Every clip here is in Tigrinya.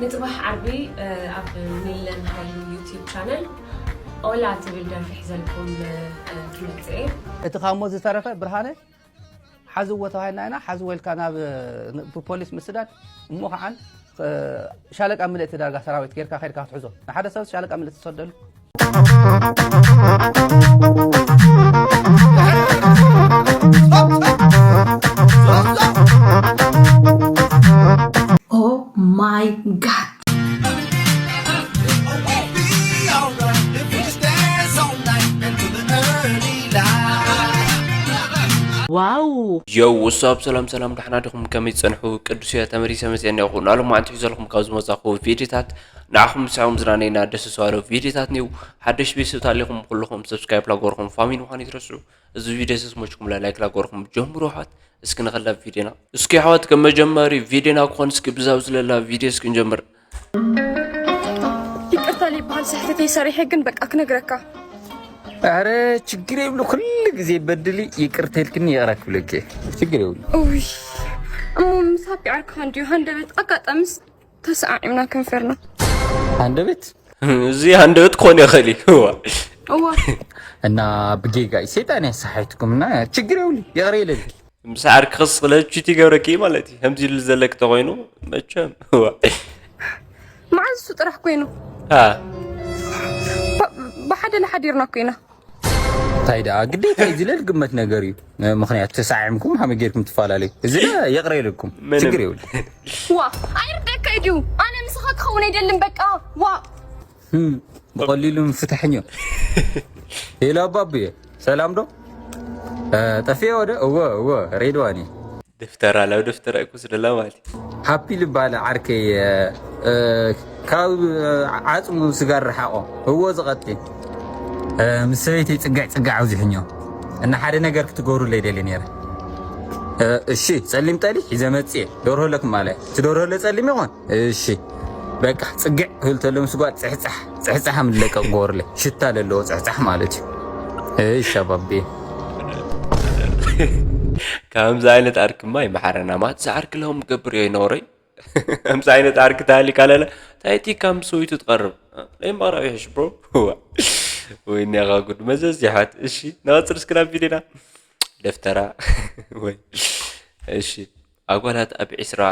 ንፅባሕ ዓርቢ ኣብ ሚለን ሃይሉ ዩቲዩብ ቻነል ኦላ ትብል ደርፊ ሒዘልኩም ክመፅእ እየ። እቲ ካብ ሞት ዝተረፈ ብርሃነ ሓዝዎ ተባሂልና ኢና። ሓዝዎ ኢልካ ናብ ብፖሊስ ምስዳድ እሞ ከዓን ሻለቃ ምልእቲ ዳርጋ ሰራዊት ጌርካ ከድካ ክትሕዞ ንሓደ ሰብ ሻለቃ ምልእቲ ትሰደሉ። Oh my god. ዋው። ዮው ወሳብ ሰላም ሰላም ዳሕና ዲኹም ከመይ ትጸንሑ ቅዱስ እየ ተመሊሰ መጽአ እኒአኹ ናሎም ማዓንቲ ሒዘልኩም ካብ ዝመጻኹ ቪድዮታት ንዓኹም ምሳኹም ዝናነይና ደስ ዝባሎ ቪድዮታት ኒው ሓደሽ ቤተሰብ ታሊኹም ኩልኹም ሰብስክራይብ ላጎርኩም ፋሚሊ ምዃን ይትረስዑ እዚ ቪድዮ ስስሞችኩም ላይክ ላጎርኩም ጀምሩ ኣሕዋት እስኪ ንኸላ ቪድዮና እስኪ ኣሕዋት ከም መጀመሪ ቪድዮና ክኾን እስኪ ብዛብ ዝለላ ቪድዮ እስኪ ንጀምር ይቅርታ ሊባሃል ስሕተተይ ሰሪሐ ግን በቃ ክነግረካ ኧረ ችግር የብሉ ኩሉ ግዜ በድሊ ይቅርታ ኢልክኒ ይቅረ ክብለኪ ችግር የብሉ ውይ እሞ ምስ ሃፒ ዓርክኻ እንድዩ ሃንደበት ኣጋጣሚስ ተሰዓዒምና ከንፈርና ሃንደበት እዚ ሃንደበት ክኾን ይኽእል እዩ እዋ እዋ እና ብጌጋ እዩ ሰይጣን ያሰሓይትኩም እና ችግር የብሉ ይቅረ ይለልኪ ምስ ዓርክኽስ ክለችት ይገብረኪ ማለት እዩ ከምዚ ኢሉ ዘለክ ተኮይኑ መቸም እዋ መዓዝ እሱ ጥራሕ ኮይኑ ሃ ብሓደ ንሓዲርና ኮይና እንታይ ደኣ ግዴታ እዩ ዝለል ግመት ነገር እዩ ምክንያቱ ተሳዒምኩም ሃመ ጌርኩም ትፈላለዩ እዚ ደኣ ይቕረ ኢልኩም ምንም። ችግር የብሉ ዋ ኣይርደካ እዩ ድዩ ኣነ ምስኻ ክኸውን ኣይደልን በቃ ዋ ህም፣ ብቐሊሉ ምፍታሕኝ ሄሎ ኣባቡየ ሰላም ዶ እ፣ ጠፊኦ ዶ እወ እወ ሬድዋን እዩ ደፍተራ ላብ ደፍተራ ይኮስ ደላ ማለት እዩ ሃፒ ልባለ ዓርከይ እ፣ ካብ ዓፅሙ ስጋር ረሓቆ እዎ ዝቐጢ እ፣ ምስ ሰበይተይ ፅግዕ ፅግዕ ኣብዚሕኞ እና ሓደ ነገር ክትገብሩለይ ደሊ ነይረ እ፣ እሺ ፀሊም ጠሊ ሒዘ መፅየ ደርሆለክ ማለ ትደርሆለ ፀሊም ይኾን እሺ በቃ ፅግዕ ክብል ተሎ ምስ ጓል ፅሕፃሕ ፅሕፃሕ ምለቀቅ ጎርለ ሽታ ለለዎ ፅሕፃሕ ማለት እዩ እሺ ኣባቤ ከምዚ ዓይነት ኣርክማ ይመሓረና ማለት ዝዓርክ ለሆም ገብር እዮ ይነውረይ ከምዚ ዓይነት ኣርክ ተሃሊካ ለለ ታይቲ ካብ ምስ ሰበይቱ ትቐርብ ናይ ምቕራብ ይሕሽ ብሮ ወይኒ ኣኻ ጉድ መዘዝ ይሓት እሺ ንቐፅል እስኪ ናብ ቪድዮና ደፍተራ ወይ እሺ ኣጓላት ኣብ ዒስራ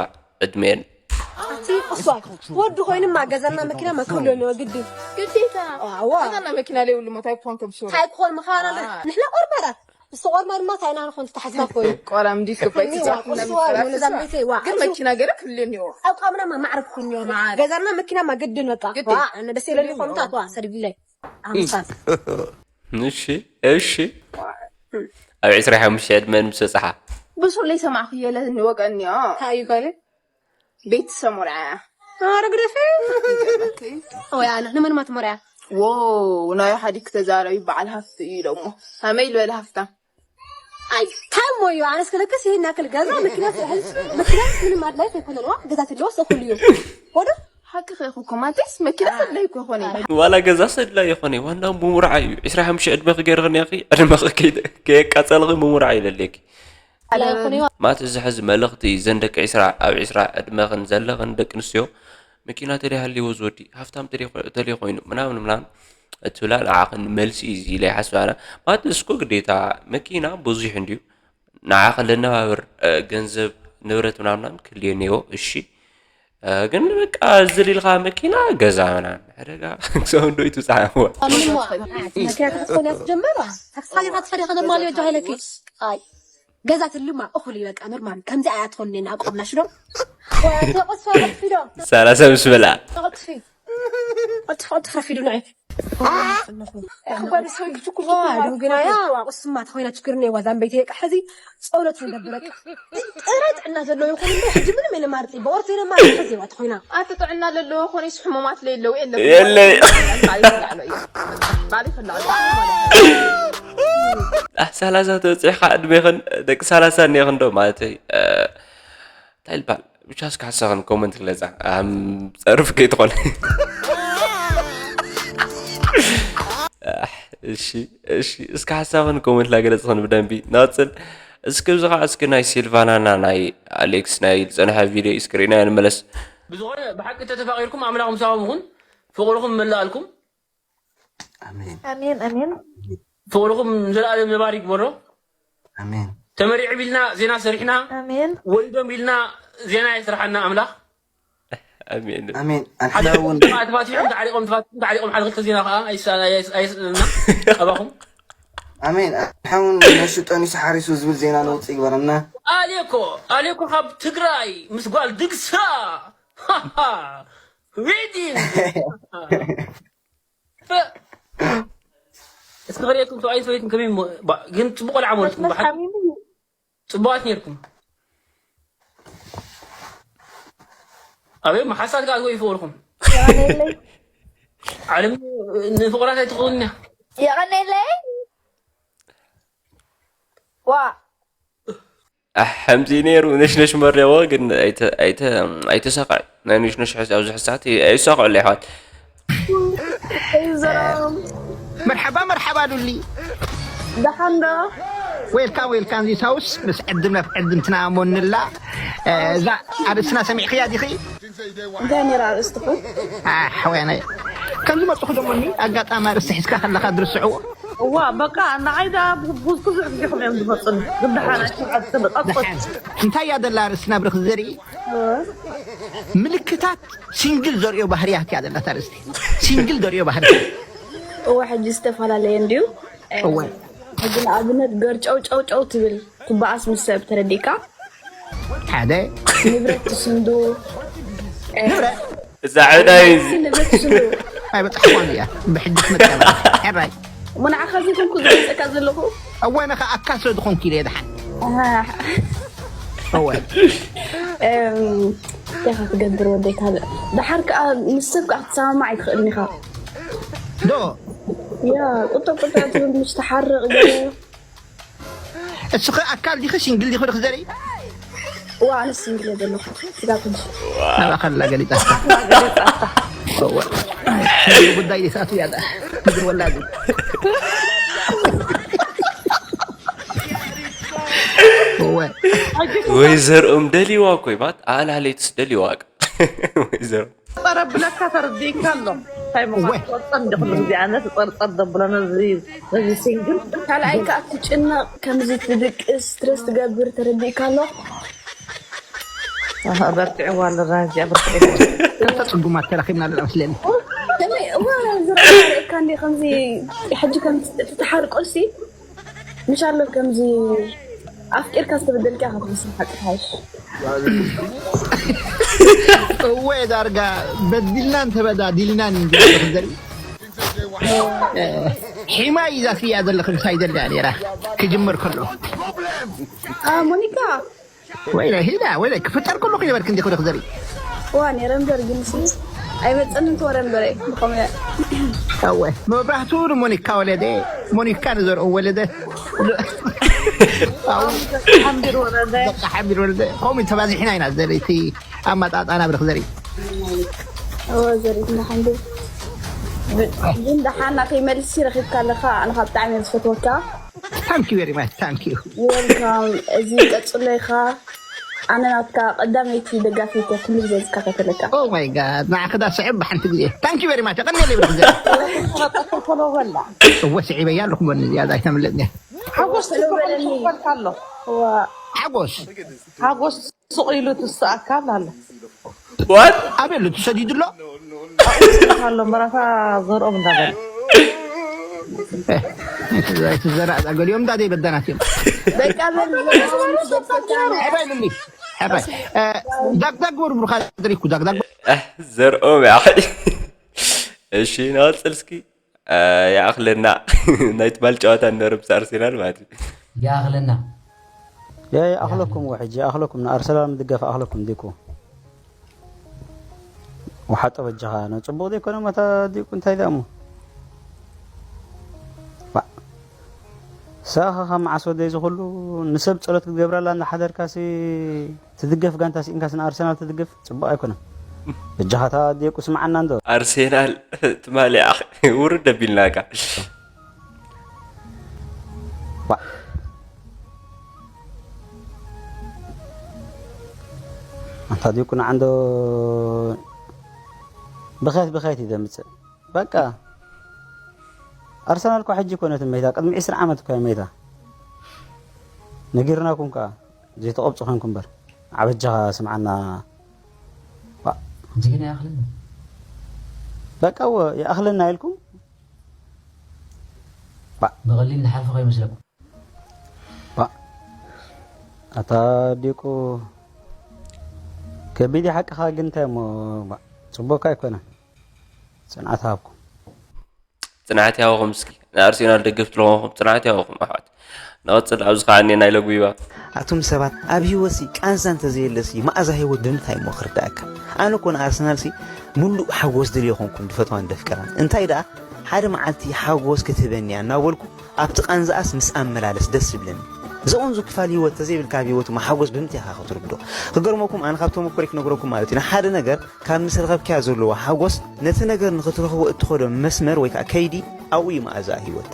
ዕድሜን ኣቲ እሷ ወዲ ኮይንማ ገዛና መኪና መክብሎ ኣለዎ ግዲ ግዴታ ኣዋ ገዛና መኪና ለይብሉ ሞ እንታይ ክኾን ከም ሽሮ እንታይ ክኾን ምኻና ንሕና ቆርባራት እሱ ቆርባ ድማ ታይና ንኾን ዝተሓስባ ኮይኑ ቆላ ምዲ ክባይ ዋ ቁስዋ ገዛም ቤተይ ዋ ግን መኪና ገለ ክልዮ ኒዮ ኣብ ቃምና ማዕረግ ኩንዮ ገዛና መኪና ማግድን በቃ ግዲ። ዋ ኣነ ደስ የለኒ ኮምታት ዋ ሰድግለይ ኣምሳት እሺ እሺ ኣብ ዕስራ ሓሙሽተ ዕድመን ምስ በፅሓ ብሱር ለይሰማዕኩ የለኒ ወቀኒዮ እንታይ እዩ ጋለ ቤት ሰሙርዓያ ኧረ ግደፊ ወይ ኣነ ንመን ማትመርያ ዎ ናይ ሓዲግ ተዛረቢ በዓል ሃፍቲ እዩ ኢሎሞ ከመይ ዝበለ ሃፍታ ኣይ ታሞ እዩ ኣነስ ከለክስ ይሄን ያክል ገዛ መኪና ስራሕልስ መኪና ምንም ኣድላይ ከይኮነልዋ ገዛ ትለወስ እኩል እዩ ወዶ ሓቂ ከይኹኩም ኣንተስ መኪና ኣድላይ እኮ ይኾነ ዋላ ገዛ ሰድላ ይኾነ ዋና ምሙርዓ እዩ ዕስራ ሓሙሽተ ዕድመ ክገርኽን ያኺ ዕድመ ከየቃፀልኺ ምሙርዓ ይለለኪ ኣላ ይኾነ ማለት እዚ ሕዚ መልእኽቲ ዘን ደቂ ዕስራ ኣብ ዕስራ ዕድመኽን ዘለኽን ደቂ ኣንስትዮ መኪና ተደይ ሃልይዎ ዝወዲ ሃፍታም ተደይ ኮይኑ ምናምን ምናምን እትብላ ንዓኽን መልሲ እዩ ኢለ ይሓስብ ኣነ ማለት እስኮ ግዴታ መኪና ብዙሕ እንድዩ ንዓኸ ለነባብር ገንዘብ ንብረት ምናምናም ክልዮ እኒኦ እሺ ግን በቃ ዝሊልካ መኪና ገዛ ምናምን ዕደጋ ክሰብ እንዶ ይትብፅሓ መኪና ክትኾን እያ ትጀምር ታክሲ ሓሊኻ ትኸደ ከደማ ልዮ ጃሃለኪ ኣይ ገዛ ትልማ እኹል እዩ በቃ ኖርማል ከምዚ ኣያ ትኾን ኔና ኣቆምና ሽዶ ተቆስፋ ፊዶ ሰላሳ ምስ በላ ተቆጥፊ ተቆጥፊ ረፊዱ ንዒ ጓል ሰው ይችኩል ግና ያ ቁስማ ተኾይና ችግር ነው ዋዛን ቤት የቀ ሕዚ ጸሎት ንገብረቅ ጥረ ጥዕና ዘለዎ ይኹን እንደ ሕጂ ምንም የለ ማርጢ በኦርቴ ነ ማርጢ ሕዚ ዋ ተኾይና ኣቲ ጥዕና ዘለዎ ኮነ ይስ ሕሙማት ለየለው የለ የለ ባሊ ፍላ ሰላሳ ተበፂሕካ ዕድሜኽን ደቂ ሰላሳ እኒኽን ዶ ማለት እንታይ ይበሃል ብቻ እስኪ ሓሳኽን ኮመንት ግለፃ ጸርፍ ከይትኾነ እሺ እሺ እስኪ ሓሳኽን ኮመንት ላገለፅኽን ብደንቢ ናፅል እስኪ ብዚ ከዓ እስኪ ናይ ሲልቫናና ናይ ኣሌክስ ናይ ዝፀንሐ ቪድዮ እስክሪና ንመለስ ብዝኾነ ብሓቂ ተተፋቒርኩም ኣምላኽ ምሳኹም ይኹን፣ ፍቕርኹም ይመልኣልኩም። ኣሜን ኣሜን ኣሜን ፍቕርኹም ንዘለኣለም ነባሪ ይግበሮ። ኣሜን ተመሪዕም ኢልና ዜና ሰሪሕና፣ ኣሜን ወሊዶም ኢልና ዜና የስርሓና ኣምላኽ። ኣሜን። ኣሜን ኣንሕና እውን ተፋቲሖም ተዓሊቖም ተፋቲሖም ተዓሊቖም ሓደ ክልተ ዜና ከዓ ኣይሳ- ኣይ- ኣየስእነና ኣባኹም። ኣሜን ኣንሕና እውን ነሹ ጠኒሱ ሓሪሱ ዝብል ዜና ነውፅእ ይግበረና። ኣሌኮ ኣሌኮ ካብ ትግራይ ምስ ጓል ድግሳ ሪዲን እስኪ ክርእየኩም ሰብኣይን ሰበይትን ከመይ እሞ- ባ- ግን ፅቡቅ ቆልዓ ሞልትኩም ብሓቂ ፅቡቃት ነርኩም። ኣበይ መሓሳት ከዓ ዝጎይ ይፍቅርኩም። ዓለም ንፍቅራት ኣይትኽእሉን እያ። የቐነለይ ዋ ኣሕ ከምዚ ነይሩ ነሽነሽ መርያዎ ግን ኣይተ- ኣይተ- ኣይተሳቅዕ ናይ ነሽነሽ ሕዚ ኣብዚ ሕሳት ኣይሳቅዑ ኣሕዋት እዩ ዘረም መርሓባ መርሓባ ዱሊ ደሓን ዶ ዌልካም ዌልካም ዚሳውስ ምስ ዕድም ናብ ዕድምትና ኣሞንላ እዛ ኣርእስትና ሰሚዕክያ ዲኺ እንታይ ነይራ ኣርእስትኹም ሓወያናይ ከም ዝመፅኹ ደሞኒ ኣጋጣሚ ኣርእስቲ ሒዝካ ከለካ ድርስዕዎ እዋ በቃ ንዓይ ደኣ ብዙሕ ግዜ እዮም ዝመፁኒ ግዳሓና ሽውዓተ ደቃ እንታይ እያ ደላ ኣርእስትና ብርክ ዘርኢ ምልክታት ሲንግል ዘርእዮ ባህርያት እያ ደላ ኣርእስቲ ሲንግል ዘርእዮ ባህርያት እወ ሕጂ ዝተፈላለየ እንድዩ እወ ሕጂ ንኣብነት ገርጨው ጨውጨው ትብል ትበኣስ ምስ ሰብ ተረዲእካ ሓደ ንብረት ትስንዱ ንብረት እዛ ዕዳይ እዚ ንብረት ትስንዱ ኣይበፅሕኳን እያ ብሕጂ ትመፅያ ሕራይ እሞ ንዓኻ ዘይኮንኩ ዝገልፀካ ዘለኹ እወ ንኸኣካ ስለ ዝኾንኩ ኢለ ድሓን እወ እንታይ ክትገብር ወደይ ካልእ ደሓር ከዓ ምስ ሰብ ከዓ ክትሰማማዕ ኣይትኽእልን ኢኻ ዶ ያ ቁጠብ ቁጠብ ትብል ምስ ተሓርቕ ገለ እስኸ ኣካል ዲኺ ሲንግል ዲኺ ርክ ዘርኢ እዋ ኣነ ሲንግል እየ ዘለኹ ስጋ ትንሽ ናባኸላ ገሊፃ ጉዳይ ዲሳት እያ ግድር ወላዱ ወይ ዘርኦም ደሊዋ እኮ ይባት ኣላለይትስ ደሊዋ ወይ ዘርኦም ጠረብለካ ተረዲእካ ኣሎ እንታይ ምዃን ትቆርፀ እንደ ኩሉ ግዜ ኣነ ትፀርፀር ዘብሎ ነዚ ነዚ ሲንግል ካልኣይ ከዓ ትጭነቕ ከምዚ ትድቅስ ስትረስ ትገብር ተረዲእካ ኣሎ በርትዕዋ ኣለራ እዚኣ በርትዕ ክልተ ፅጉማት ተራኺብና ኣለና መስለኒ ከመይ እዋ ዝረእካ እንዲ ከምዚ ሕጂ ከም ትተሓርቆሲ ምሻሎ ከምዚ ኣፍቂርካ ዝተበደልካ ክትመስል ሓቂ ሓይሽ እወ ዳርጋ በዲልናን ተበዳዲልናን ዘርኢ ሒማ ይዛ ስያ ዘለኹ ምሳይ ዘላ ነራ ክጅምር ከሎ ሞኒካ ወይለ ሂዳ ወይለ ክፍጠር ከሎ ክነበርክ እንዲኹ ክዘሪ ዋ ነረ እምበር ግን ሲ ኣይመፀንን ተወረ እምበረ ብኸመያ እወ መብራህቱ ንሞኒካ ወለደ ሞኒካ ንዘርኦ ወለደ ሓምቢር ወረደ በቃ ሓቢር ወለደ ከምኡ ተባዚሕና ኢና ዘርኢ እቲ ኣመጣጣና ብርክ ዘርኢ እወ ዘሪእትና ሓምቢር ግን ደሓና ከይመልሲ ረኺብካ ኣለኻ ኣነ ካብ ብጣዕሚ እየ ዝፈትወካ ታንኪ ዩ ቨሪ ማች ታንኪ ዩ ወልካም እዚ ቀፅሎ ኢኻ ኣነ ናትካ ቀዳመይቲ ደጋፊት እየ ኩሉ ግዜ ዝከታተለካ ኦ ማይ ጋድ ንዓኺ ዳ ስዕብ ብሓንቲ ግዜ ታንኪ ዩ ቨሪ ማች ኣቐኒለይ ብርክ ዘርኢ ተፈሎ በላ እወ ስዒበያ ኣለኹ መኒ ዝያዳ ኣይተምልጥኒ ሓጎስ ትፈልካ ኣሎ እዋ ሓጎስ ሓጎስ ሱቕ ኢሉ ትስኣካ ኣሎ ዋት ኣበይ ኣሎ ተሰዲዱ ኣሎ ኣሎ መራታ ዘርኦም እንዳበለ እቲ ዘራእዛ ገሊኦም እንዳ ዘይበዳናት እዮም በቃ በል ሕባይ ልሊ ሕባይ ዳግዳግ በሩ ብሩኻ ዘሪኩ ዳግዳግ ዘርኦም ያ እሺ ንቐፅል እስኪ ይኣኽለና ናይ ትማል ጨዋታ ንነርብ ኣርሴናል ማለት እዩ ይኣኽለና يا أخلكم وحج يا أخلكم أرسنال مدقف أخلكم ديكو وحتى وجهها أنا تبغى ديكو أنا متى ديكو أنت إذا مو ሳኻ ካብ መዓስ ወደይ ዝኽሉ ንሰብ ፀሎት ክትገብረላ እናሓደርካሲ ትድገፍ ጋንታ ስኢንካስ ንኣርሰናል ትድግፍ ፅቡቅ ኣይኮነን በጃኻታ ዴቁ ስምዓና እንዶ ኣርሴናል ትማሊ ውርድ ኣቢልናካ ኣንታ ዲቁና ዓንዶ ብኸት ብኸት እዩ ዘምጽእ። በቃ ኣርሰናል እኮ ሕጂ እኮ ነቲ መይታ ቅድሚ ዕስራ ዓመት እኮ እያ መይታ። ነጊርናኩም ከኣ ዘይተቐብጹ ኮንኩም እምበር። ዓበጃኻ ስምዓና። ዋ። ሕጂ ግን ኣይኣኽልን። በቃ እወ ይኣኽለና ኢልኩም። ባ። ብቐሊል ንሓልፎ ከይመስለኩም። ባ። ኣታ ዲቁ ከቢድ ሓቅኻ ግን እንታይ እሞ ባ። ጽቡቅ ኣይኮነን። ጽንዓት ሃብኩም። ጽንዓት ያወኹም እስኪ ንኣርሴናል ደገፍቲ ለኾንኩም ጽንዓት ያወኹም ኣሕዋት። ንቐጽል ኣብዚ ከዓኒ ናይ ለጉቢባ። ኣቱም ሰባት ኣብ ህይወትሲ ቃንዛ እንተዘየለሲ መኣዛ ህይወት ብምንታይ እሞ ክርዳእካ? ኣነ እኮ ንኣርሰናልሲ ሙሉእ ሓጎስ ደልዮ ኮንኩን ድፈትዋን ደፍቅራን እንታይ ደኣ ሓደ መዓልቲ ሓጎስ ክትህበኒ እያ እናበልኩ ኣብቲ ቃንዛኣስ ምስ ኣመላለስ ደስ ይብለኒ። ዝቕንዙ ክፋል ህይወት ተዘይብልካ ኣብ ህይወት እሞ ሓጎስ ብምንታይ ኢኻ ክትርድኦ? ክገርመኩም ኣነ ካብ ተመኮሪ ክነግረኩም ማለት እዩ ንሓደ ነገር ካብ ምስ ረኸብካያ ዘለዎ ሓጎስ ነቲ ነገር ንኽትረኽቦ እትኸዶ መስመር ወይ ከዓ ከይዲ ኣብኡ እዩ መኣዛ ህይወት።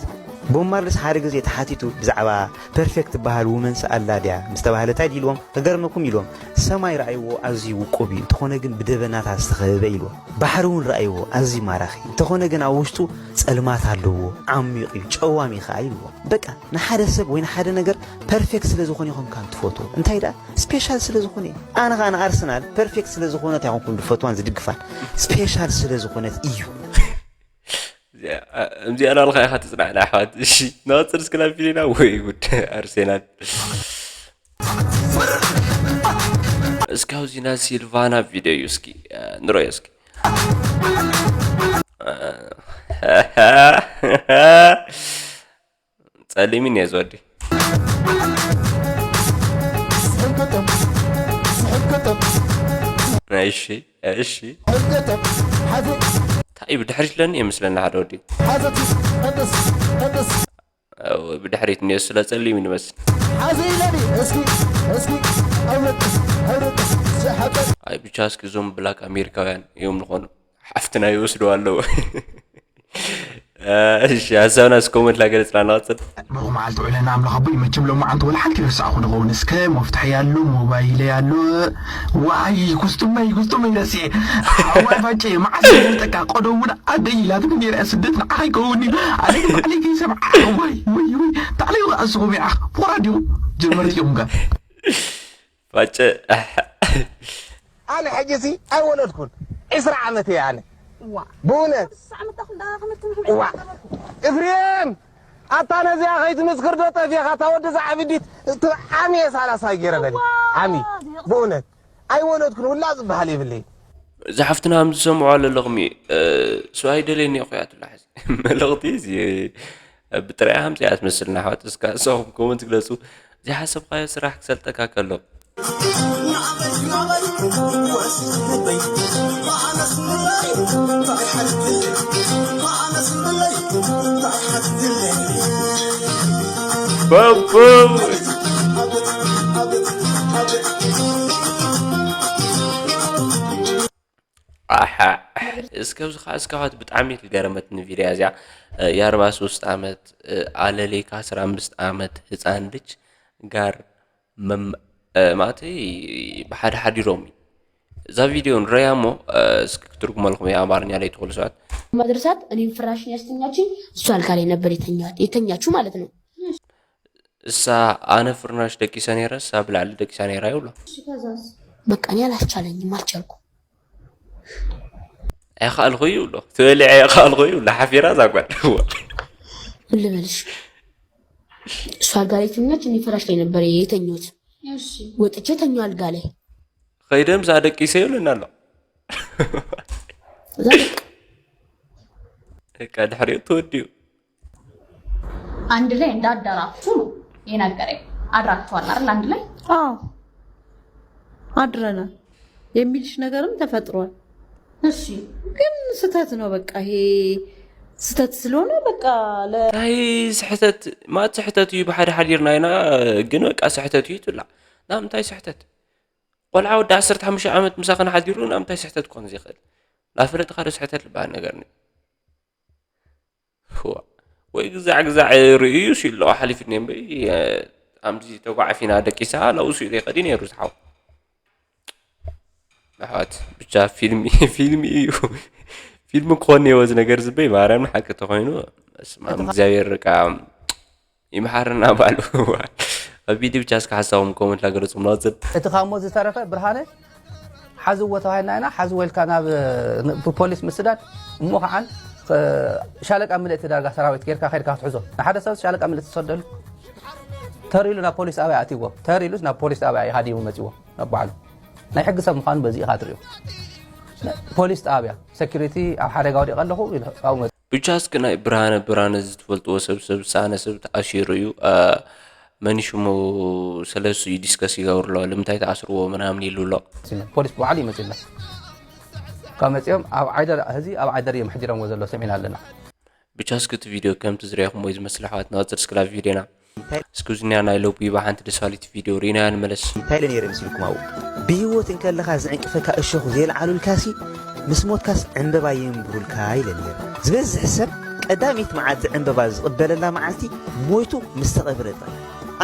ቦብ ማርሊስ ሓደ ግዜ ተሓቲቱ ብዛዕባ ፐርፌክት ትበሃል ውመንስ ኣላ ድያ ምስ ተባህለ እንታይ ድዩ ኢልዎም? ክገርመኩም ኢልዎም ሰማይ ረኣይዎ ኣዝዩ ውቁብ እዩ እንተኾነ ግን ብደበናታት ዝተኸበበ ኢልዎም። ባሕሪ እውን ረኣይዎ ኣዝዩ ማራኺ እንተኾነ ግን ኣብ ውሽጡ ጸልማት ኣለዎ ዓሚቕ እዩ ጨዋም እዩ ኸዓ ኢልዎም። በቃ ንሓደ ሰብ ወይ ንሓደ ነገር ፐርፌክት ስለ ዝኾነ ኢኹም ካብ ትፈትዎ እንታይ ደኣ ስፔሻል ስለ ዝኾነ እዩ። ኣነ ኸዓ ንኣርሰናል ፐርፌክት ስለ ዝኾነት ኣይኮንኩን ዝፈትዋን ዝድግፋን ስፔሻል ስለ ዝኾነት እዩ። እዚኣ ናልካ ኢኻ ትፅናዕና ኣሕዋት። እሺ ንቐፅል እስኪ ናብ ፊሊና። ወይ ጉድ ኣርሴናል። እስኪ ኣብዚ ናይ ሲልቫና ቪድዮ እዩ እስኪ ንረዮ እስኪ። ጸሊም እኒአ እዚ ወዲ። እሺ እሺ። እንታይ እዩ ብድሕሪት ለኒ እየ ምስለኒ ሓደ ወዲ። ብድሕሪት እኒአ ስለ ጸሊም እዩ ንመስል። ኣይ ብቻ እስኪ እዞም ብላክ ኣሜሪካውያን እዮም ዝኾኑ ሓፍትና ይወስዱ ኣለዉ። እሺ ሓሳብና እስከ ኮመንት ላገለጽና ንቐጽል። ብሩኽ መዓልቲ ውዕለና ኣምላኽ ኣቦይ። መቸም ሎማዓንቲ ወላ ሓንቲ ይረሳዕኹ ንኸውን። እስከ መፍትሐይ ኣሎ፣ ሞባይለይ ኣሎ። ዋይ ኩስቱመይ ኩስቱመይ ረሲዐ። ዋይ ፋጨ መዓስ ይፈልጠካ ቀደም እውን ኣደይ ኢላትኒ ነይራ እያ ስደት ንዓኻ ይከውን እዩ። ኣነ ግን ባዕለይ ከይሰምዓ ዋይ ወይ ወይ እንታይ ኣለዩ ከኣስኹም ኢኻ። ፎራ ዲኹም ጀመርቲ እዮም ጋር። ፋጨ ኣነ ሕጂ ሲ ኣይወለድኩን ዕስራ ዓመት እየ ኣነ ዋ ብእውነት ስዓመት ዳኹም ዳ ክምርት ዋ እፍሬም ኣታ ነዚኣ ከይትምስክር ዶ ጠፊኻ እታ ወዲ ዝዓብዲት ዓሚየ ሳላሳይ ገይረ በሊ ዓሚ ብእውነት ኣይወለድኩን ውላ ዝበሃል የብለይ እዛ ሓፍትና ከም ዝሰምዖ ኣለለኹም እዩ ሰብኣይ ደልየኒ እኮ እያ ትብላ ሕዚ መልእኽቲ እዚ ብጥራይ ሃምፂ እያ ትመስልና ኣሕዋት እስካ ንስኹም ኮመንት ግለፁ ዘይሓሰብካዮ ስራሕ ክሰልጠካ ከሎ እስከ ኣብዚ ከዓ እስካዋት ብጣዕሚ ዝገረመትኒ ቪድያ እዚኣ የኣርባ ሶስት ዓመት ኣለለይ ከ ኣስራ ኣምስት ዓመት ህፃን ልጅ ጋር ማለተይ ብሓደ ሓዲሮም እዩ እዛ ቪድዮ ንረያ እሞ እስኪ ክትርጉመልኩም እየ ኣማርኛ ለይትኽእሉ ሰባት ማድረሳት እኔም ፍራሽን ያስተኛችኝ እሷ አልጋ ላይ ነበር የተኛት የተኛችሁ ማለት ነው። እሳ ኣነ ፍርናሽ ደቂሰ ነይረ እሳ ብላዕሊ ደቂሳ ነይራ ይብሎ። በቃ እኔ አላስቻለኝም አልቻልኩም። ኣይኸኣልኹ ይብሎ ትበልዕ ኣይኸኣልኹ ይብሎ ሓፊራ እዛ ጓል። ምን ልበልሽ እሷ አልጋ ላይ ተኛች፣ እኔ ፍራሽ ላይ ነበር የተኛሁት። ወጥቼ ተኛሁ አልጋ ላይ። ከይደ ምሳኣ ደቂሰ ይብለና ኣሎ። እዛ በቃ በቃ ድሕሪኡ ተወዲኡ። አንድ ላይ እንዳደራችሁ ነው የነገረኝ። አድራችኋል አይደል? አንድ ላይ አዎ አድረናል የሚልሽ ነገርም ተፈጥሯል። እሺ ግን ስህተት ነው በቃ ይሄ ስህተት ስለሆነ በቃ ለ ናይ ስሕተት ማለት ስሕተት እዩ ብሓደ ሓዲርና ኢና ግን በቃ ስሕተት እዩ ትብላ ናብ ምንታይ ስሕተት ቆልዓ ወዲ ዓሰርተ ሓሙሽተ ዓመት ምሳኽን ሓዲሩ ናብ ምንታይ ስሕተት ክኾን ዝኽእል ናፈለጥኻ ዶ ስሕተት ዝበሃል ነገር ኒ ወይ ግዛዕ ግዛዕ ርእዩ ሲሎ ሓሊፍኒ እምበይ ኣምዚ ተጓዓፊና ደቂሳ ናብኡ ስኢሉ ይኸዲ ነይሩ ዝሓው ኣሕዋት ብቻ ፊልም ፊልም እዩ። ፊልም ክኾን እየዎ እዚ ነገር ዝበይ ማርያም ንሓቂ ተኾይኑ ስማም እግዚኣብሔር ቃ ይምሓርና ባሉ። ኣብ ቪድዮ ብቻ እስከ ሓሳቦም ኮመንት ላገለጹም ናወፅል። እቲ ካብ ሞት ዝተረፈ ብርሃነ ሓዝዎ ተባሂልና ኢና። ሓዝዎ ኢልካ ናብ ብፖሊስ ምስዳድ እሞ ከዓን ሻለቃ ምልእቲ ዳርጋ ሰራዊት ጌርካ ከድካ ክትሕዞ ንሓደ ሰብ ሻለቃ ምልእቲ ዝሰደሉ ተሪሉ ናብ ፖሊስ ጣብያ ኣትዎ ተሪሉስ ናብ ፖሊስ ጣብያ ይሃዲሙ መፅዎ ናብ በዓሉ ናይ ሕጊ ሰብ ምዃኑ በዚ ኢኻ ትሪኦ። ፖሊስ ጣብያ ሰኪሪቲ ኣብ ሓደጋ ወዲቐ ኣለኹ ኢሉ ኣብኡ መፂ ብቻ እስኪ ናይ ብርሃነ ብርሃነ እዚ ትፈልጥዎ ሰብ ሰብ ዝሰኣነ ሰብ ተኣሲሩ እዩ። መን ሽሙ ስለሱ እዩ ዲስከስ ይገብር ኣሎ ልምንታይ ተኣስርዎ ምናምን ኢሉ ኣሎ። ፖሊስ ብባዕሉ ይመፅና ካብ መፂኦም ኣብ ዓይደር ህዚ ኣብ ዓይደር እዮም ሕዲሮምዎ ዘሎ ሰሚዕና ኣለና። ብቻ እስኪ እቲ ቪድዮ ከምቲ ዝረኣኹምዎ እዩ ዝመስል ኣሕዋትና። ቀፅል እስኪ ላብ ቪድዮና። እስኪ እዚኣ ናይ ሎቢ ብሓንቲ ደስ ባሊት ቪድዮ ርኢናያ ንመለስ። እንታይ ኢለ ነይረ መሲልኩም ኣብኡ? ብህይወት እንከለኻ ዝዕንቅፈካ እሾኽ ዘየልዓሉልካሲ ምስ ሞትካስ ዕምበባ የንብሩልካ ኢለ ነይረ። ዝበዝሕ ሰብ ቀዳመይቲ መዓልቲ ዕምበባ ዝቕበለላ መዓልቲ ሞይቱ ምስ ተቐብረ ጥራይ።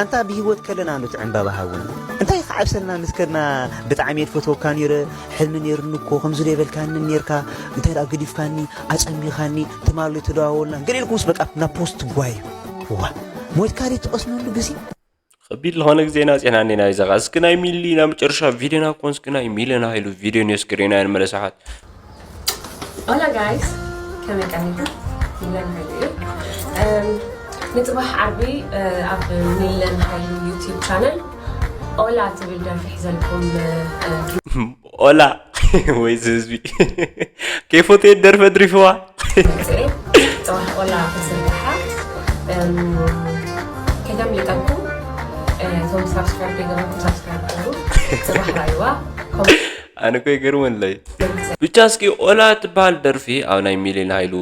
ኣንታ ብህይወት ከለና ዶ እቲ ዕምባባ ሃቡና? እንታይ ክዓብሰልና ምስ ከድና ብጣዕሚ እየ ዝፈትወካ ነይረ፣ ሕልሚ ነይሩኒ እኮ ከምዚ ዶ የበልካኒ ነይርካ፣ እንታይ ደኣ ገዲፍካኒ፣ ኣጸሚኻኒ፣ ትማሊ ተደዋወልና፣ ገለ ኢልኩምስ በቃ ናብ ፖስት ጓዩ። እዋ ሞትካ ድዩ ትቐስነሉ ግዜ? ከቢድ ዝኾነ ግዜ ኢና ጼና እኔና ይዘኻ እስኪ ናይ ሚሊ ናይ መጨረሻ ቪድዮና ኮን እስኪ ናይ ሚሊዮን ሃይሉ ቪድዮ ኒዮ እስኪ ሪና ንመለሳሓት Hola guys, ከመይ ቀኒኹም? ሚለን ሃይሉ እዩ። እም፣ ንጽባሕ ዓርቢ እ፣ ኣብ ሚለን ሃይሉ ዩቲዩብ ቻነል ኦላ ትብል ደርፊ ሒዘልኩም እ፣ እ፣ ኦላ ወይ እዚ ህዝቢ ከይፎትየ ደርፈ ድሪፍዋ መጽኤ ጽባሕ ኦላ ተዘርግሓ እም፣ ከይተምልጠኩም እ፣ እቶም ሳብስክራይብ ዘይገበርኩም ሳብስክራይብ ገሩ ጽባሕ ራይዋ ኮም- ኣነ እኮ ይገርመለይ ብቻ እስኪ ኦላ ትበሃል ደርፊ ኣብ ናይ ሚሊዮን ሃይሉ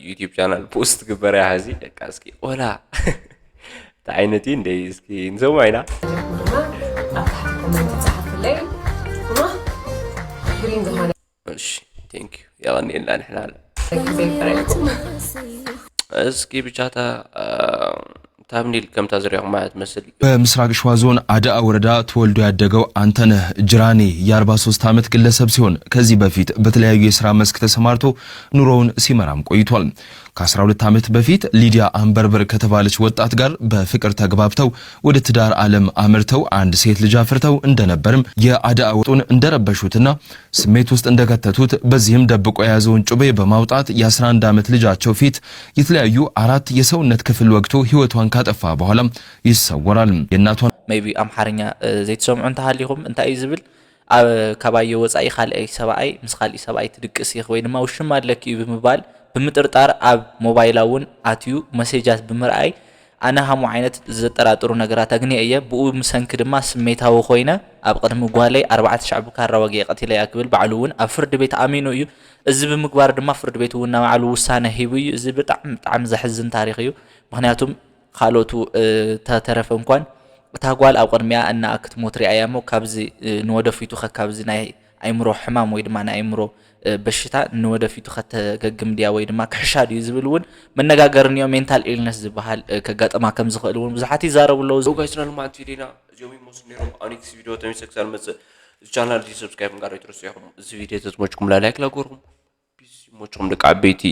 ዩቲብ ቻናል ፖስት ግበረ ያህዚ ደቃ እስኪ ኦላ እንታይ ዓይነት እዩ እንደይ እስኪ ንሰምዖ ኢና ድማ ኣብ ታሕቲ ኮመንት ጸሓፍለይ እሞ ግሪን ዝኾነ እሺ ቴንክ ዩ የቐኒልና ንሕና ግዜ ይፈረልኩም እስኪ ብቻታ ታምኒል ከምታ ዝሪኹም ማለት መስል እዩ በምስራቅ ሸዋ ዞን አዳአ ወረዳ ተወልዶ ያደገው አንተነህ ጅራኔ የ43 ዓመት ግለሰብ ሲሆን ከዚህ በፊት በተለያዩ የስራ መስክ ተሰማርቶ ኑሮውን ሲመራም ቆይቷል። ከ12 ዓመት በፊት ሊዲያ አንበርብር ከተባለች ወጣት ጋር በፍቅር ተግባብተው ወደ ትዳር ዓለም አምርተው አንድ ሴት ልጅ አፍርተው እንደነበርም የአዳአ ወጡን እንደረበሹትና ስሜት ውስጥ እንደከተቱት በዚህም ደብቆ የያዘውን ጩቤ በማውጣት የ11 ዓመት ልጃቸው ፊት የተለያዩ አራት የሰውነት ክፍል ወግቶ ህይወቷን ካጠፋ በኋላ ይሰወራል። የእናቷን maybe ኣምሓርኛ ዘይትሰምዑ እንተሃሊኹም እንታይ እዩ ዝብል ኣብ ካባዮ ወፃኢ ካልኣይ ሰብኣይ ምስ ካሊእ ሰብኣይ ትድቅስ ኢኽ ወይ ድማ ውሽማ ኣለኪ እዩ ብምባል ብምጥርጣር ኣብ ሞባይላ እውን ኣትዩ መሴጃት ብምርኣይ ኣነ ሃሞ ዓይነት ዘጠራጥሩ ነገራት ኣግኒኤ እየ። ብኡ ብሰንኪ ድማ ስሜታዊ ኮይነ ኣብ ቅድሚ ጓለይ ኣርባዕተ ሻዕ ብካራ ወጊኤ ቀቲለያ ክብል ባዕሉ እውን ኣብ ፍርዲ ቤት ኣሚኑ እዩ። እዚ ብምግባር ድማ ፍርዲ ቤት እውን ንባዕሉ ውሳነ ሂቡ እዩ። እዚ ብጣዕሚ ብጣዕሚ ዘሕዝን ታሪኽ እዩ። ምክንያቱም ካልኦቱ ተተረፈ እንኳን እታ ጓል ኣብ ቅድሚኣ እና ክትሞት ሪኣያ እሞ ካብዚ ንወደፊቱ ከ ካብዚ ናይ ኣይምሮ ሕማም ወይ ድማ ናይ ኣይምሮ በሽታ ንወደፊቱ ከተገግም ድያ ወይ ድማ ክሕሻ ድዩ ዝብል እውን መነጋገሪ ኒዮ ሜንታል ኢልነስ ዝበሃል ከጋጥማ ከም ዝኽእል እውን ብዙሓት ይዛረቡ ኣለዉ። ኦጋይስና ልማት ቪዲዮና እዚኦም ይመስሉ ነይሮም። ኣብ ኔክስት ቪዲዮ ተመልሰ ክሳብ ንመፅእ እዚ ቻናል እዚ ሰብስክራይብ ምግባር ኣይትረስዑ ኢኹም። እዚ ቪዲዮ ተዝመችኩም ላይክ ላገርኩም ፒስ ይመችኩም ደቂ ዓበይቲ።